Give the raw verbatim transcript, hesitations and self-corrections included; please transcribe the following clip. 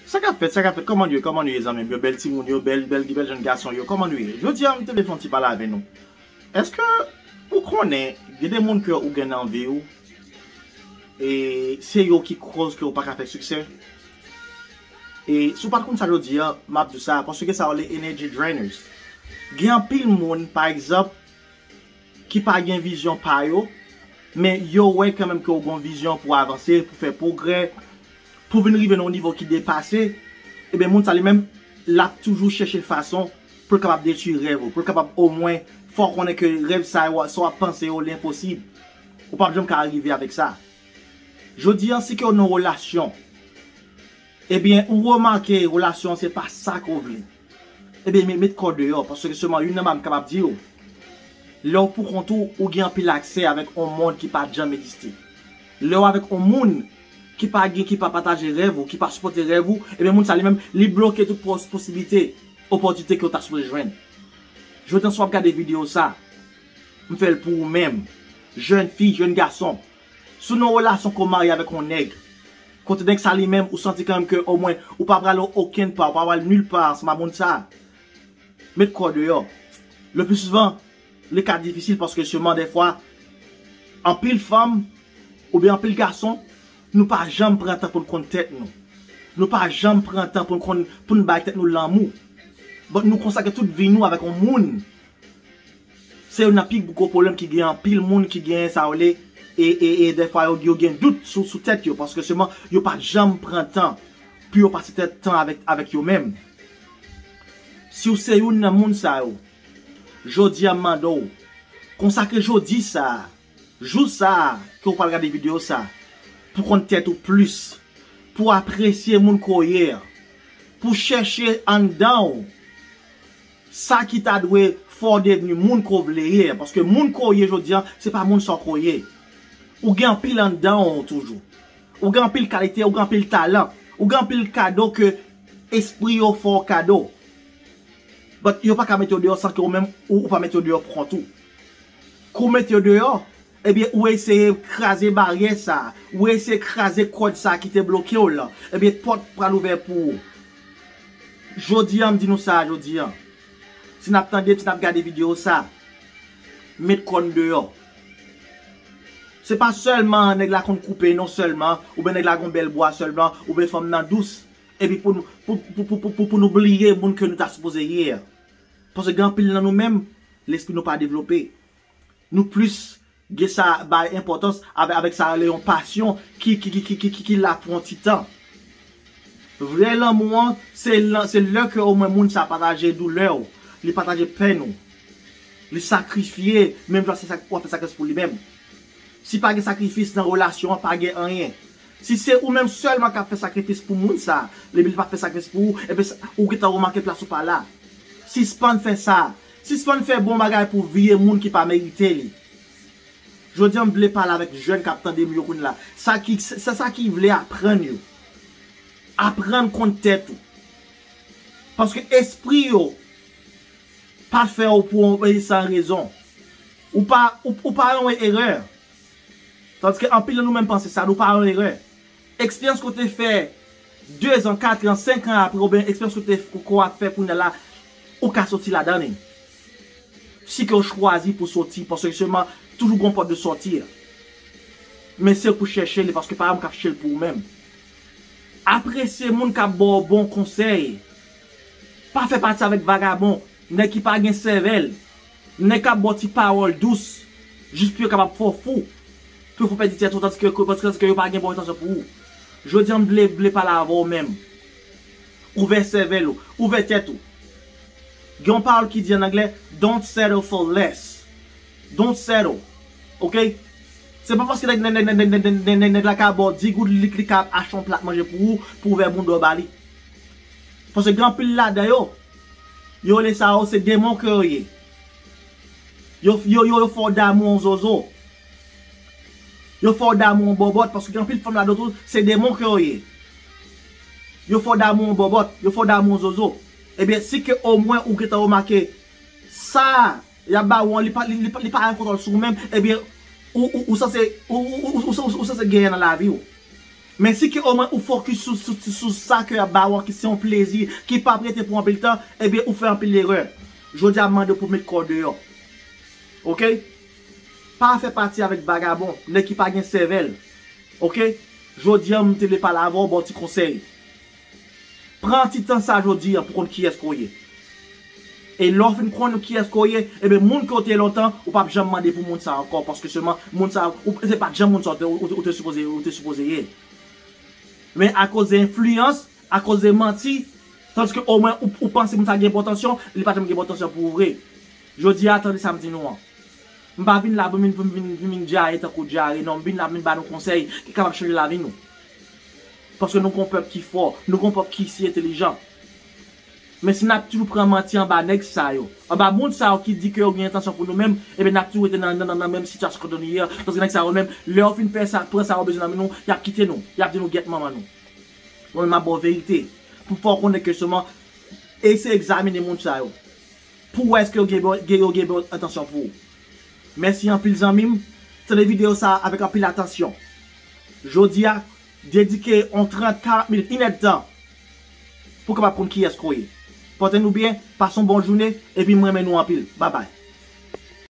Sa k ap fèt, sa k ap fèt, kòman nou ye, kòman nou ye zanmi m yo, bèl timoun yo, bèl, bèl, bèl jèn gason yo, kòman nou ye? Jodi a, m te vle fè yon ti pale avè nou. Èske ou konnen, gen de moun ke ou gen nan vi w, e se yo ki koz ke ou pa ka fè siksè? E si w pa t konn sa jodi a, m ap di w sa, paske sa yo le energy drainers. Gen anpil moun, pa egzanp, ki pa gen vizyon pa yo, men yo wè kanmenm ke w gen vizyon pou avanse, pou fè pwogrè, pou vin rive nan yon nivo ki depase, ebyen, moun sa li menm, l ap toujou chèche fason pou l kapab detwi rèv ou, pou l kapab omwen fè w konnen ke rèv sa yo, sa w ap panse yo, li enposib. Ou p ap janm ka rive avèk sa. Jodi a, si ke w nan relasyon, ebyen, ou remake relasyon an se pa sa ke w vle. Ebyen, met, met kò w deyò, paske sèlman youn nan bagay m kapab di w, lè w poukont ou, ou gen anpil aksè avèk yon mond ki pa t janm egziste. Lè w avèk yon moun ki pa gen, ki pa pataje rèv ou, ki pa sipòte rèv ou, ebyen, moun sa li menm, li bloke tout pos-, posiblite, opòtinite ke w ta sipoze jwenn. Jodi a, si w ap gade videyo sa, m fè l pou ou menm. Jèn fi, jèn gason, si w nan relasyon ke w marye avèk yon nèg, kote nèg sa li menm, ou santi kanmenm ke omwen, ou pa pral okenn pa, ou pa pral nil pa ansanm ak moun sa, met kò w deyò. Le pli souvan, li ka difisil paske sèlman dèfwa, anpil fanm oubyen anpil gason, nou pa janm pran tan pou n konn tèt nou. Nou pa janm pran tan pou n konn, pou n bay tèt nou lanmou. But nou konsakre tout vi nou avèk yon moun. Se youn nan pi gwo pwoblèm ki gen anpil moun ki gen sa yo le, e, e, e dèfwa yo, yo gen dout sou, sou tèt yo, paske sèlman yo pa janm pran tan pou yo pase tèt tan avèk, avèk yo menm. Si w se youn nan moun sa yo, jodi a m mande w, konsakre jodi sa a, jou sa a ke w pral gade videyo sa, pou konn tèt ou plis, pou apresye moun ke w ye a, pou chèche anndan w sa ki ta dwe fè w devni moun ke w vle ye a. Paske moun ke w ye jodi a, se pa moun sa w ko ye. Ou gen anpil anndan w toujou. Ou gen anpil kalite, ou gen anpil talan, ou gen anpil kado ke espri yo fè w kado. But yo pa ka mete w deyò san ke ou menm, ou, ou pa mete w deyò pou kont ou. Kou mete w deyò, ebyen, ou eseye kraze baryè sa, ou eseye kraze kòd sa ki te bloke w lan. Ebyen, pòt pral ouvè pou ou. Jodi a, m di nou sa, jodi a. Si n ap tande, si n ap gade videyo sa, met kò n deyò. Se pa sèlman nèg la konn koupe non sèlman, oubyen nèg la gon bèl bwa sèlman, oubyen fanm nan dous, epi pou nou, pou, pou, pou, pou, pou, pou nou bliye moun ke nou ta sipoze ye a. Paske gen anpil nan nou menm, lespri nou pa devlope. Nou plis gen sa bay enpòtans avè-, avèk sa rele yon pasyon ki, ki, ki, ki, ki, ki, ki la pou yon ti tan. Vrè lanmou an, se lan-, se lè ke omwen moun sa pataje doulè w, li pataje pèn ou, li sakrifye, menm jan se sa w ap fè sakrifis pou li menm. Si pa gen sakrifis nan relasyon an, pa gen anyen. Si se ou menm sèlman k ap fè sakrifis pou moun sa, epi li pa fè sakrifis pou ou, ebyen, sa, ou gentan remake plas ou pa la. Sispann fè sa. Sispann fè bon bagay pou vye moun ki pa merite li. Jodi a, m vle pale avèk jèn k ap tande m yo kounye a. Sa ki, sa, sa ki vle aprann yo. Aprann konn tèt ou. Paske espri yo pa fè w pou yon, e, san rezon. Ou pa, ou, ou pa yon erè. Tandis ke anpil nan nou menm panse sa, nou pa yon erè. Eksperyans ke w te fè de zan, kat an, senk an apre, oubyen eksperyans ke w te, ke w ap fè kounye a la, ou ka soti ladan li. Si ke w chwazi pou soti, paske sèlman toujou gon pòt de sòti. Men se pou chèche li, paske pa yon moun k ap chèche l pou ou menm. Apresye moun k ap ba w bon konsèy. Pa fè pati avèk vagabon, nèg ki pa gen sèvèl, nèg k ap ba w ti pawòl dous, jis pou yo kapab fè w fou, pou yo fè w pèdi tèt ou, tandis ke, tandis ke yo pa gen bon entansyon pou ou. Jodi a, m vle, vle pale avè w menm. Ouvè sèvèl ou, ouvè tèt ou. Gen yon pawòl ki di an anglè, "Don't settle for less." Don't settle. Ok? Se pa paske nèg, nèg, nèg, nèg, nèg, nèg, nèg, nèg la ka ba w dis goud, li, li ka achte yon plat manje pou ou, pou ouvè bounda w ba li. Paske gen anpil ladan yo, yo rele sa yo, se demon ke yo ye. Yo, yo, yo, yo fè w damou yon zozo. Yo fè w damou yon bòbòt, paske gen anpil fanm ladan tou, se demon ke yo ye. Yo fè w damou yon bòbòt, yo fè w damou yon zozo. Ebyen, si ke omwen ou gentan remake sa, y ap ba ou an, li pa, li, li, li pa gen kontwòl sou ou menm, ebyen, ou, ou, ou sanse, ou, ou, ou, ou, ou, ou sanse genyen nan lavi w. Men si ke omwen ou fokis sou, sou, sou sa ke y ap ba ou an, ki se yon plezi, ki p ap rete pou anpil tan, ebyen ou fè anpil erè. Jodi a m mande w pou w met kò w deyò. Oke? Pa fè pati avèk vagabon, nèg ki pa gen sèvèl. Oke? Jodi a m te vle pale avè w, ba w ti konsèy. Pran ti tan sa jodi a pou konn kiyès ke w ye. E lè w fin konn kiyès ke w ye, ebyen moun ke w te ye lontan, ou p ap janm mande pou moun sa ankò, paske sèlman moun sa, ou, se pa t janm moun sa ou te, ou, ou te sipoze, ou te sipoze ye. Men akoz de enfliyans, akoz de manti, tandiske omwen ou, ou panse moun sa gen bon entansyon, li pa janm gen bon entansyon pou ou vre. Jodi a, tande sa m di nou an. M pa vin la pou m vin, vin, vin, vin, vin dyaye tankou dyare, non, m vin la pou m vin ba nou konsèy ki kapab chanje lavi nou. Paske nou gon pèp ki fò, nou gon pèp ki si entelijan. Men si n ap toujou pran manti anba nèg sa yo, anba moun sa yo ki di ke yo gen entansyon pou nou menm, ebyen n ap toujou rete nan, nan, nan, nan menm sitiyasyon kote nou ye a. Paske nèg sa yo menm, lè yo fin fè sa, pran sa yo bezwen nan men nou, y ap kite nou, y ap di nou gyèt manman nou. Mwen menm m ap ba w verite, pou fè w konnen ke sèlman, eseye egzamine moun sa yo. Pou wè èske yo gen bon, gen, yo gen bon entansyon pou ou. Mèsi anpil zanmi m. Tande videyo sa a avèk anpil atansyon. Jodi a, dedike yon trant, karant minit, inèdtan pou w kapab konn kiyès ke w ye. Pote nou byen, pase yon bon jounen, epi m renmen nou anpil. Babay.